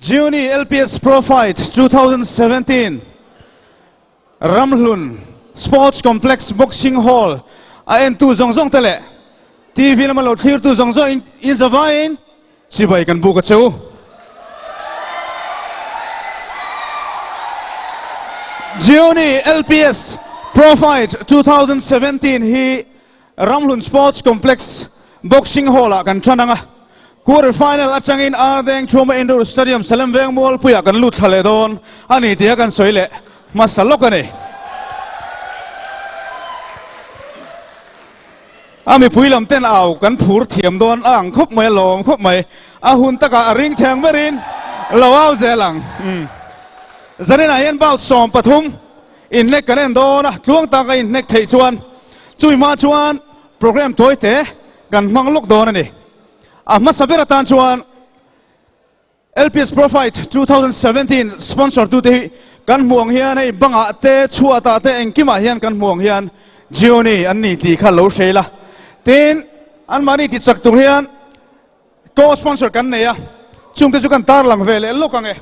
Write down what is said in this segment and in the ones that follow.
Gionee LPS Pro Fight 2017 Ramhlun Sports Complex Boxing Hall a entu zawng zawng te leh TV lama lo thlirtu zawng zawng in zavaiin chibai kan buk a che u. Gionee LPS Pro Fight 2017 hi Ramhlun Sports Complex Boxing Hall-ah kan tan ang a, Quarter Final atangin Ardeng Chhuma Indoor Stadium Salem Veng Mualpuiah kan lut thla leh dawn a ni tia kan sawi leh hmasa lawk a ni. A mipui lam ten au kan phur thiam dawn a ang khawp mai a lawm khawp mai. A hun takah a ring theng berin lo au zel ang. Zaninah hian bout 13 Inhnek kan en dawn a, tluang tak a inhnek theih chuan chumi hma chuan program tawi te kan hmang lawk dawn a ni. A hmasa ber atan chuan LPS Pro Fight 2017 sponsor tute hi kan hmuh ang hian hei bangah te chhuatah te engkimah hian kan hmuh ang hian Gionee an ni tih kha lo hrei la. Tin, anmahni ti chak tur hian co-sponsor kan nei a, chungte chu kan tarlang ve leh lawk ang e.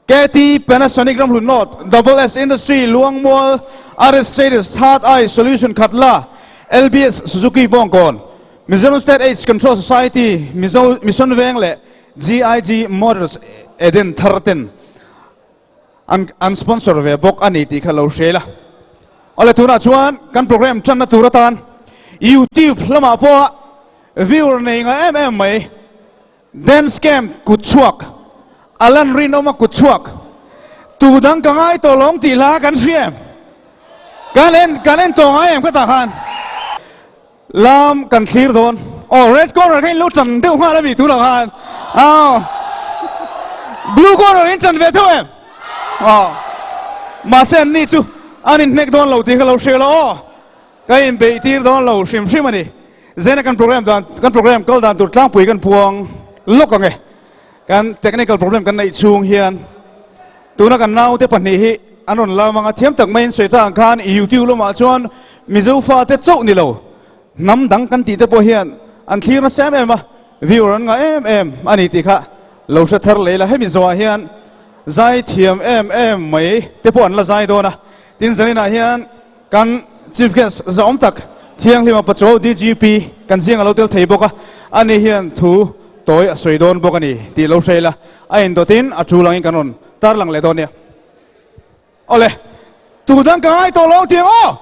KT, Panasonic Ramhlun North, Double S Industry, Luangmual, RS Traders, Third Eye Solution Khatla, LBS Suzuki Bawngkawn, Mizoram State AIDS Control Society, Mizo Mission Veng leh GIG Motors Eden thar ten an an sponsor ve bawk a ni tih kha lo hre la. Awle tunah chuan kan program tanna tur atan YouTube lamah pawha viewer nei ngai em em mai Dance camp kut chhuak, a lan rinawm a kut chhuak. Tu dang ka ngai tawh lawng tih hla kan hria em? Kan en kan en tawh ngai em ka tah khan? Lam kan thlir dawn. Aw red corner kha in lo tan deuh nghal a mi tunah khan. Aw blue corner in tan ve theuh em? Aw mahse an ni chu an inhnek dawn lo tih ka lo hria lo aw. Ka inbeih tir dawn lo hrim hrim a ni. Zena kan program dan kan program kal dan tur tlangpui kan puang lawk ang e. Kan technical problem kan neih chhung hian tuna kan naute pahnih hi an rawn lam ang a, thiam tak maiin sawi ta ang khan YouTube lamah chuan Mizo fate chauh ni lo hnam dang kan tih te pawh hian an thlir nasa em em a, viewer an ngah em em a ni tih kha lo hre thar leh ila. Hemi zawhah hian zai thiam em em mai te pawh an la zai dawn a, tin zaninah hian Kan Chief Guest zahawm tak Thianghlima Pachuau DGP kan zing a lo tel thei bawk a, ani hian thu tawi a sawi dawn bawk a ni tih lo hre ila, a indawtin a tul angin kan rawn tarlang leh dawn nia. Awle, tu dang ka ngai tawh lo tih ang aw!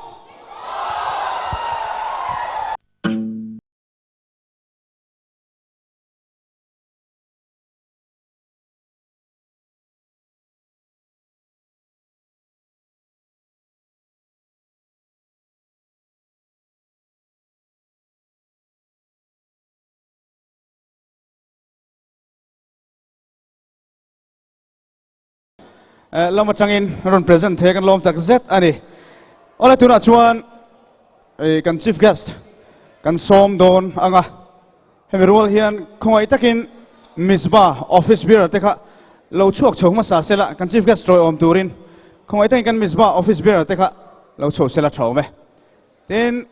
Lam atangin rawn present the kan lawm tak zet a ni. Awle tunah chuan kan chief guest kan sawm dawn anga hemi rual hian khawngaih takin Misba office bearer te kha lo chhuak chho hmasa sela kan chief guest tawiawm turin khawngaih takin kan Misba office bearer te kha lo chho sela tha awm e. Tin,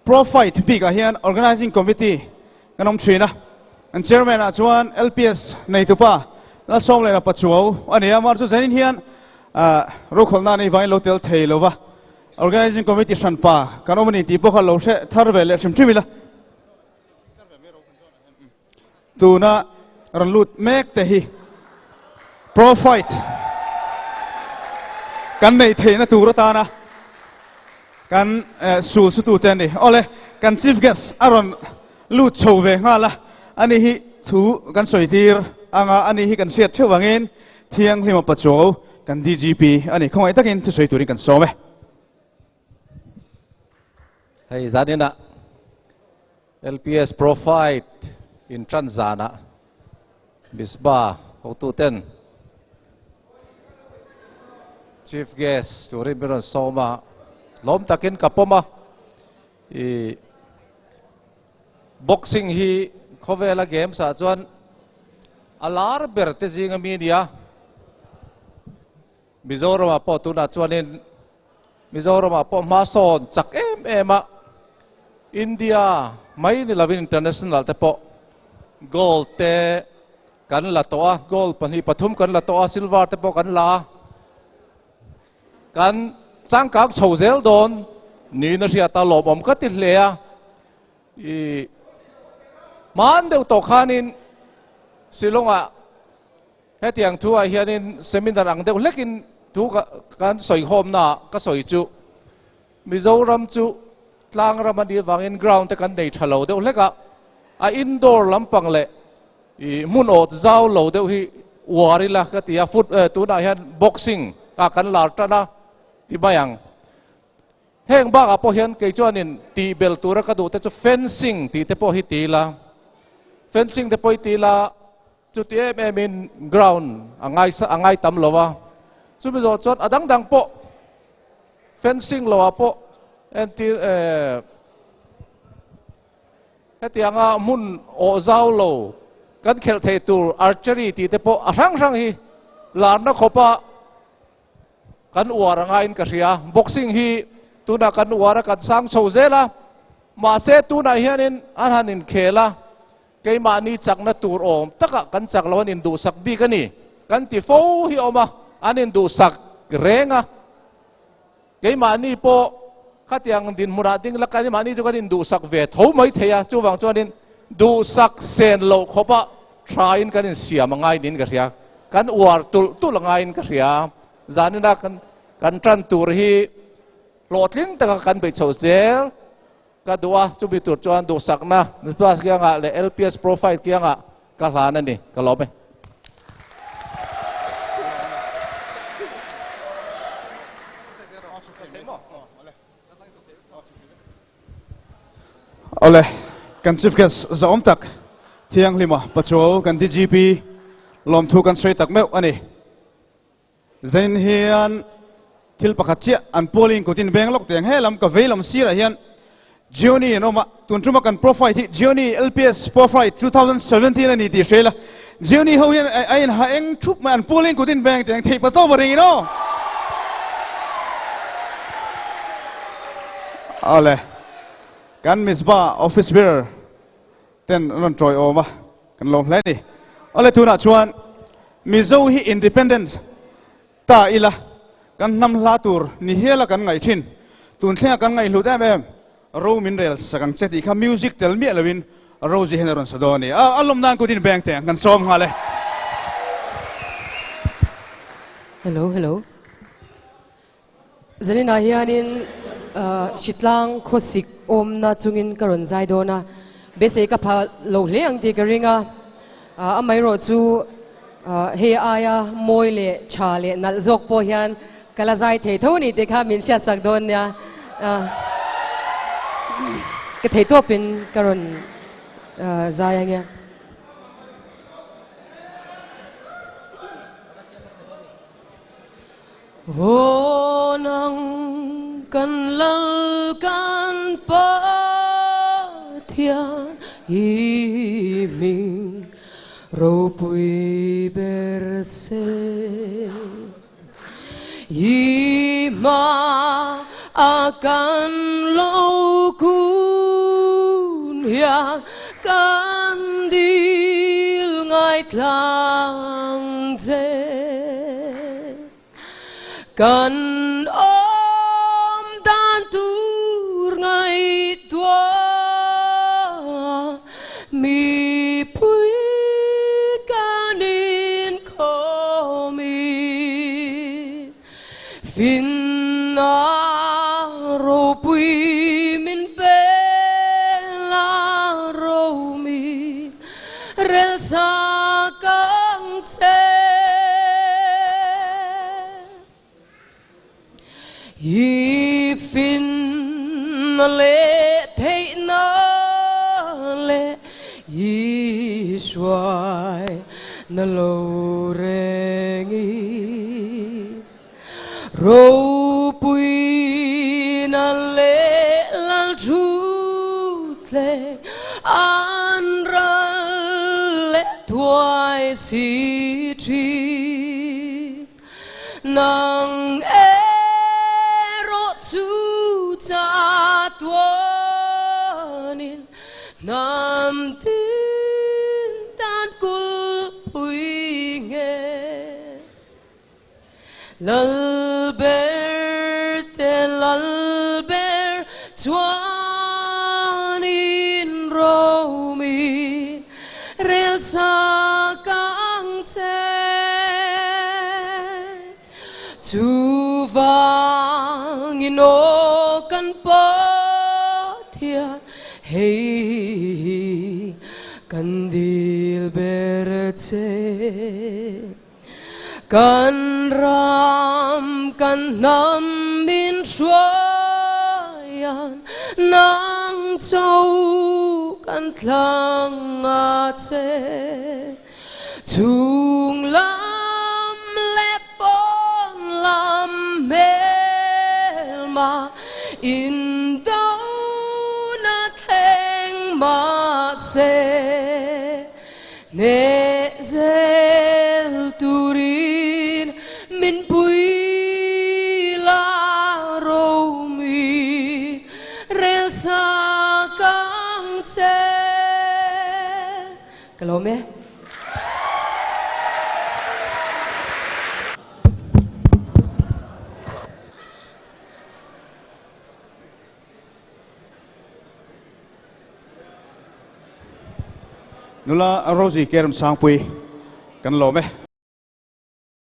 Pro Fight bikah hian Organizing Committee kan awm thin a, an chairman ah chuan LPS neitupa Lalsawmlena Pachuau a ni a, mahse chu zanin hian rokhawlhna nei vangin lo tel thei lo va, Organizing Committee hranpa kan awm a ni tih pawh kha lo hre thar ve leh hrim hrim ila. Tuna rawn lut mek te hi Pro Fight kan neih theihna tur atana kan sul sutu te a ni. Awle, kan Chief Guest a rawn lut chho ve nghal a, ani hi thu kan sawi tir anga ani hi kan hriat theuh angin Thianghlima Pachuau kan DGP a ni. Khawngaih takin thusawi turin kan sawm e. Hei zaninah LPS Pro Fight in tan zanah Misba hotuten Chief Guest turin min rawn sawm a, lawm takin ka pawm a, i boxing hi khawvela games ah chuan a lar ber te zinga mi a ni a, Mizoramah pawh tunah chuanin Mizoramah pawh hmasawn chak em em a, India mai ni lovin international te pawh gold te, Kan la tawh a, gold pahnih pathum kan la tawh a, silver te pawh kan la a. Kan changkang chho zel dawn niin a hriat a, lawmawm ka ti hle a. I hman deuh tawh khanin Shillong-ah hetiang thu ah hianin seminar ang deuh hlekin thu kan sawi khawmnaah ka sawi chu Mizoram chu tlang ram a nih avangin ground te kan nei tha lo deuh hlek a, a indoor lampang leh i hmun awt zau lo deuh hi uar ila ka ti a, foot tunah hian boxing ah kan lar tan a ti mai ang. Heng bakah pawh hian kei chuanin tih bel tura ka duh te chu fencing tih te pawh hi ti ila, fencing te pawh hi ti ila chuti em em in ground a ngai a ngai tam lo a, chumi zawh chuan a dang dang pawh fencing lo ah pawh entir eh hetianga hmun awh zau lo kan khelh theih tur archery tih te pawh a hrang hrang hi larna khawpa Kan uar a ngaiin ka hria. Boxing hi tunah kan uar a, kan sang chho zel a. Mahse tunah hianin an han inkhel a, keimahni chakna tur awm takah kan chak lo, an induhsak bik a ni. Kan ti fo hi a awm a, an induhsak reng a. Keimahni pawh khatiang dinhmunah ding la keimahni chu kan induhsak ve tho mai thei a, chuvang chuanin duhsak sen loh khawpa thain kan insiam a ngai niin ka hria. Kan uar tulh tulh a ngaiin ka hria. Zanina kan kan tan tur hi hlawhtling taka kan beih chhoh zel ka duh a, chumi tur chuan duhsakna Nuspas kiangah leh LPS profile kiangah ka hlan a ni. Ka lawm e. Awle, kan Chief Guest zahawm tak Thianghlima Pachuau kan DGP lawmthu kan sawi tak meuh a ni. Zain hian thil pakhat chiah an pualin kutin veng lawk teh ang he lam ka vei lam sirah hian Gioni an awm a, tun tuma kan profile hi Gioni LPS profile 2017 a ni tih hria ila, Gioni ho hian a inha eng thup mai an pualin kutin veng teh ang theih patawp a ring in aw. Awle, kan Misbah office bearer ten an rawn tawi awm a, kan lawm hle a ni. Awle tunah chuan Mizo hi independence ta ila kan hnam hla tur ni hiala kan ngaih thin. Tun thlenga kan ngaihhlut em em ro min rel sak ang che tih kha music tel miah loin Rosie hian a rawn sa dawn a ni. A lawm nan kutin bank teh ang kan sawm nghal e. Hello hello. Zaninah hianin hritlang khawsik awmna chungin ka rawn zai dawn a, beisei ka pha lo hle ang tih ka ring a, amaherawh chu hei aia mawi leh tha leh nalh zawk pawh hian ka la zai thei tho a ni tih kha min hriat chak dawn nia. Ka thei tawpin ka rawn zai ange. Aw nang kan lal kan Pathian i hming ropui ber se. I hma a kan lo kun hian kan dil ngaithlang che. Kan awm dan tur ngaihtuah mipui kan inkhawm i finna ropui min pe la romi Relsa kang che. I finna leh theihna leh i hruai na lo reng i ropuina leh lal thutthleng an ral leh thuai chhi thin. Nang erawh chu chatuanin hnam tin tan kulhpui. Lal ber te lal ber chuanin romi rel sak ang che. Chuvangin aw kan Pathian hei kan dil ber che. Kan ram kan hnam min hruaian nang cho kan thlang a che. Chung lam leh pawn lam hmelma indona thleng mahse Hneh zel turin min pui la romi rel sak ang che. Ka lawm e. Nula Rosie Kerem Sangpui kan lawm e.